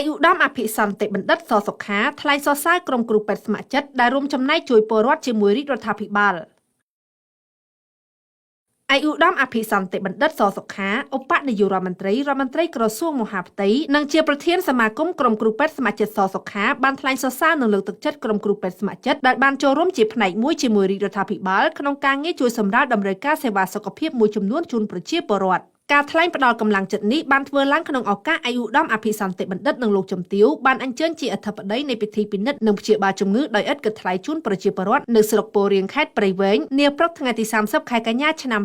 ឯកឧត្តមអភិសន្តិបណ្ឌិតសសុខាថ្លែងសរសើរក្រុមគ្រូពេទ្យស្ម័គ្រចិត្តដែលរួមចំណែកជួយពលរដ្ឋជាមួយរាជរដ្ឋាភិបាលឯកឧត្តមអភិសន្តិបណ្ឌិតសសុខាឧបនាយករដ្ឋមន្ត្រីរដ្ឋមន្ត្រីក្រសួងមហាផ្ទៃនិងជាប្រធានសមាគមក្រុមគ្រូពេទ្យស្ម័គ្រចិត្តសសុខាបានថ្លែងសរសើរនិងលើកទឹកចិត្តក្រុមគ្រូពេទ្យស្ម័គ្រចិត្តដែលបានចូលរួមជាផ្នែកមួយជាមួយរាជរដ្ឋាភិបាលក្នុងការងារជួយសម្រាលតម្រូវការសេវាសុខភាពមួយចំនួនជូនប្រជាពលរដ្ឋការថ្លែងផ្ដល់កម្លាំងចិត្តនេះបានធ្វើឡើងក្នុងឱកាសឯកឧត្តមអភិសន្តិបណ្ឌិតនិងលោកជំទាវបានអញ្ជើញជាអធិបតីនៃពិធីពិនិត្យនិងព្យាបាលជំងឺដោយឥតគិតថ្លៃជូនប្រជាពលរដ្ឋនៅស្រុកពោរៀងខេត្តព្រៃវែងនាព្រឹកថ្ងៃទី30ខែកញ្ញាឆ្នាំ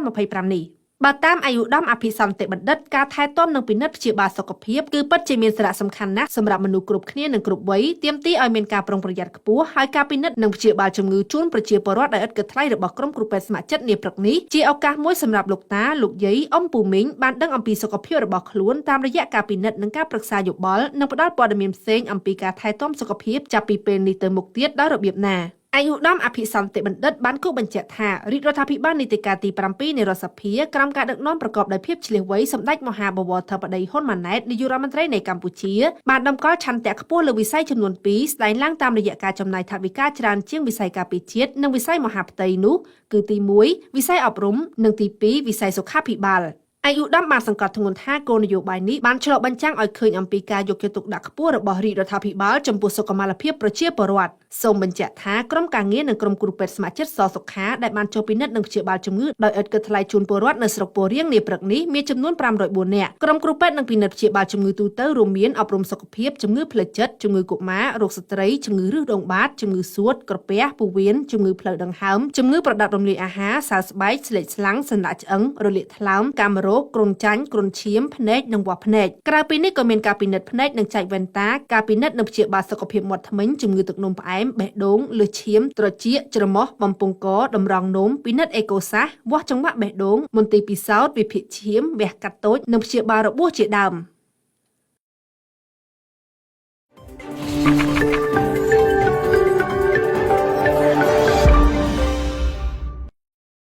2025នេះបើតាមអាយុដំអភិសន្តិបណ្ឌិតការថែទាំនិងពិនិត្យព្យាបាលសុខភាពគឺពិតជាមានសារៈសំខាន់ណាស់សម្រាប់មនុស្សគ្រប់គ្នានិងគ្រប់វ័យទាមទារឲ្យមានការប្រុងប្រយ័ត្នខ្ពស់ហើយការពិនិត្យនិងព្យាបាលជំងឺជូនប្រជាពលរដ្ឋដោយឥតគិតថ្លៃរបស់ក្រុមគ្រូពេទ្យស្ម័គ្រចិត្តនាព្រឹកនេះជាឱកាសមួយសម្រាប់លោកតាលោកយាយអ៊ំពូមីងបានដឹងអំពីសុខភាពរបស់ខ្លួនតាមរយៈការពិនិត្យនិងការប្រឹក្សាយោបល់និងផ្ដល់ព័ត៌មានផ្សេងអំពីការថែទាំសុខភាពចាប់ពីពេលនេះទៅមុខទៀតដោយរបៀបណាឯកឧត្តមអភិសន្តិបណ្ឌិតបានគូសបញ្ជាក់ថារាជរដ្ឋាភិបាលនីតិកាលទី7នៃរដ្ឋសភាក្រោមការដឹកនាំប្រកបដោយភាពឈ្លាសវៃសម្ដេចមហាបវរធិបតីហ៊ុនម៉ាណែតនាយករដ្ឋមន្ត្រីនៃកម្ពុជាបានតម្កល់ឆន្ទៈខ្ពស់លើវិស័យចំនួន2ស្ដែងឡើងតាមរយៈការចំណាយថវិកាច្រើនជាងវិស័យការពារជាតិនិងវិស័យមហាផ្ទៃនោះគឺទី1វិស័យអប់រំនិងទី2វិស័យសុខាភិបាលឯកឧត្តមបានសង្កត់ធ្ងន់ថាគោលនយោបាយនេះបានឆ្លុះបញ្ចាំងឲ្យឃើញអំពីការយកចិត្តទុកដាក់ខ្ពស់របស់រាជរដ្ឋាភិបាលចំពោះសុខុមាលភាពប្រជាពលរដ្ឋសូមបញ្ជាក់ថាក្រុមការងារនិងក្រុមគ្រូពេទ្យស្ម័គ្រចិត្តសសុខាដែលបានចុះពិនិត្យនិងព្យាបាលជំងឺដោយឥតគិតថ្លៃជូនពលរដ្ឋនៅស្រុកពោរៀងនាព្រឹកនេះមានចំនួន504នាក់ក្រុមគ្រូពេទ្យនឹងពិនិត្យព្យាបាលជំងឺទូទៅរួមមានអប់រំសុខភាពជំងឺផ្លូវចិត្តជំងឺកុមាររោគស្ត្រីជំងឺឫសដងបាតជំងឺសួតក្រពះពោះវៀនជំងឺផ្លូវដង្ហើមជំងឺប្រដាប់រំលាយអាហារសើស្បែកស្លេកស្លាំងសន្លាក់ឆ្អឹងរលាកថ្លើមកាមរោគគ្រុនចាញ់គ្រុនឈាមភ្នែកនិងវាស់ភ្នែកក្រៅពីនេះក៏មានការពិនិត្យភ្នែកនិងចែកវ៉ែនតាការពិនិត្យនិងព្យាបាលសុខភាពមាត់ធ្មេញជំងឺទឹកនោមផ្អែមបេះដូងលើសឈាមត្រចៀកច្រមុះបំពង់កតម្រងនោមពិនិត្យអេកូសាសវាស់ចង្វាក់បេះដូងមន្ទីរពិសោធន៍វិភាគឈាមវះកាត់តូចនិងព្យាបាលរបួសជាដើម។